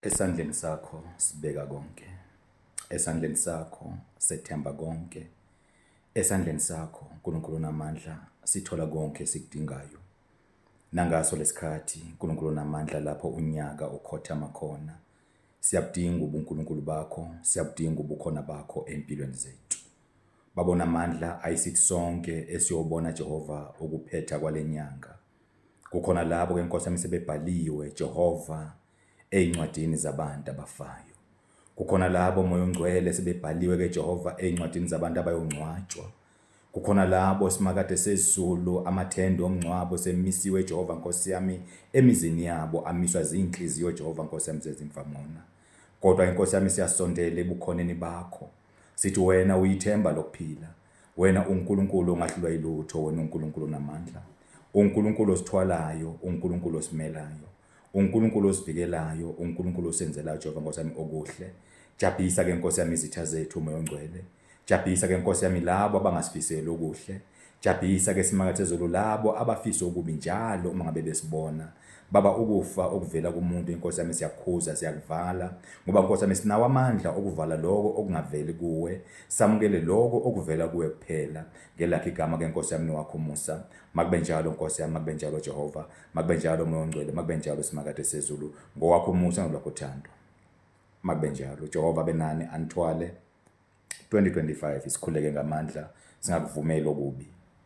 Esandleni sakho sibeka konke, esandleni sakho sethemba konke, esandleni sakho Nkulunkulu onamandla sithola konke esikudingayo. Nangaso lesikhathi Nkulunkulu onamandla lapho unyaka ukhothama khona, siyabudinga ubuNkulunkulu bakho, siyabudinga ubukhona bakho empilweni zethu. Baba onamandla, ayisithi sonke esiyobona Jehova ukuphetha kwale nyanga. Kukhona labo ke Nkosi yami sebebhaliwe Jehova ey'ncwadini zabantu abafayo. Kukhona labo Moya oNgcwele sebebhaliwe ke Jehova ey'ncwadini zabantu abayongcwatshwa. Kukhona labo simakade sezulu amathende omngcwabo semisiwe Jehova Nkosi yami emizini yabo amiswa zinhliziyo Jehova Nkosi yami zezimfamona. Kodwa inkosi yami siyasondela ebukhoneni bakho. Sithi wena uyithemba lokuphila. Wena uNkulunkulu ongahlulwa yilutho, wena uNkulunkulu onamandla. UNkulunkulu osithwalayo, uNkulunkulu osimelayo. uNkulunkulu osivikelayo, uNkulunkulu osenzelayo Jehova Nkosi yami okuhle. Jabhisa ke Nkosi yami izitha zethu uMoya oNgcwele. Jabhisa ke Nkosi yami labo abangasifiseli okuhle. Jabhisa ke simakathe zulu labo abafisa okubi njalo uma ngabe besibona. Baba ukufa okuvela kumuntu inkosi yami siyakukhuza siyakuvala ngoba nkosi yami sinawo amandla okuvala lokho okungaveli kuwe samukele lokho okuvela kuwe kuphela ngelakhe igama ke nkosi yami nowakho umusa makube njalo nkosi yami makube njalo Jehova Makube njalo Moya oNgcwele, makube njalo Simakade sezulu, ngowakho umusa nolwakho uthando. Makube njalo. Jehova benani anithwale 2025 sikhuleke ngamandla singakuvumeli okubi.